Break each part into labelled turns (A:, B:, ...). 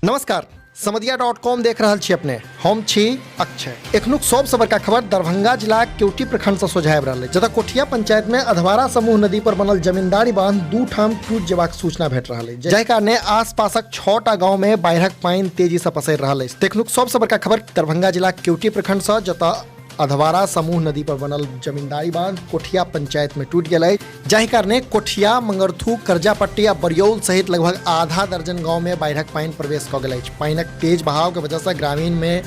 A: नमस्कार, समदिया dot com देख रहल छी अपने। हम छी अक्षय। एखनुक सबसँ बड़का खबर दरभंगा जिलाक केवटी प्रखंड से सोझा आबि रहल अछि, जतऽ कोठिया पंचायत में अधवारा समूह नदी पर बनल जमींदारी बांध दू ठाम टूटि जेबाक सूचना भेट रहल अछि, जाहि कारणे आसपासक 6टा गांव में बाढ़िक पानि तेजी से पसरि रहल अछि। एखनुक सबसँ बड़का खबर दरभंगा जिलाक केवटी प्रखंड से, जतऽ अधवारा समूह नदी पर बनल जमींदारी बांध कोठिया पंचायत में टूटि गेल अछि, जाहि कारणे कोठिया, मंगरथू, कर्जापट्टी आ बरियौल सहित लगभग आधा दर्जन गांव में बाढ़िक पानि प्रवेश कऽ गेल अछि। पानिक तेज बहाव के वजह से ग्रामीण में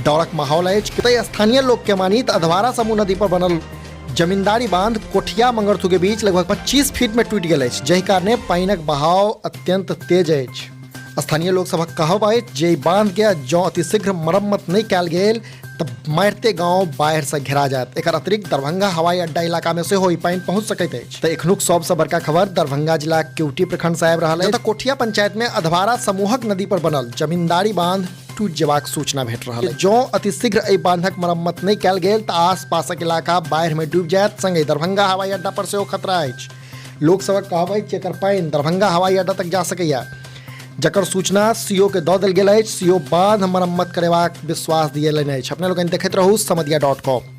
A: डरक माहौल अछि। तै स्थानीय लोक के मानी तऽ अधवारा समूह नदी पर बनल जमींदारी बांध कोठिया मंगरथू के बीच लगभग 25 फीट में टूटि गेल अछि, जाहि कारणे पानिक बहाव अत्यंत तेज अछि। स्थानीय लोक सभक कहब अछि जे ई बांध के जँ अतिशीघ्र मरम्मत नहि कयल गेल तऽ मारिते गांव बाढ़ि से घेरा जायत। एकर अतिरिक्त दरभंगा हवाई अड्डा इलाका में सेहो ई पानि पहुंच सकैत अछि। तऽ एखनुक सबसँ बड़का खबर दरभंगा जिला केवटी प्रखंड से आबि रहल अछि, जतऽ कोठिया पंचायत में अधवारा समूहक नदी पर बनल जमींदारी बांध टूटि जेबाक सूचना भेट रहल अछि। जँ अतिशीघ्र एहि बांधक मरम्मत नहि कयल गेल तऽ आसपासक इलाका बाढ़ि में डूबि जायत। संगहि दरभंगा हवाई अड्डा पर सेहो खतरा अछि। लोक सभक कहब अछि जे एकर पानि दरभंगा हवाई अड्डा तक जा सकैए, जकर सूचना सीओ के दऽ देल गेल अछि। सीओ बांध मरम्मत करेबाक विश्वास दिएलनि अछि। अपने लोकनि देखैत रहू समदिया डॉट कॉम।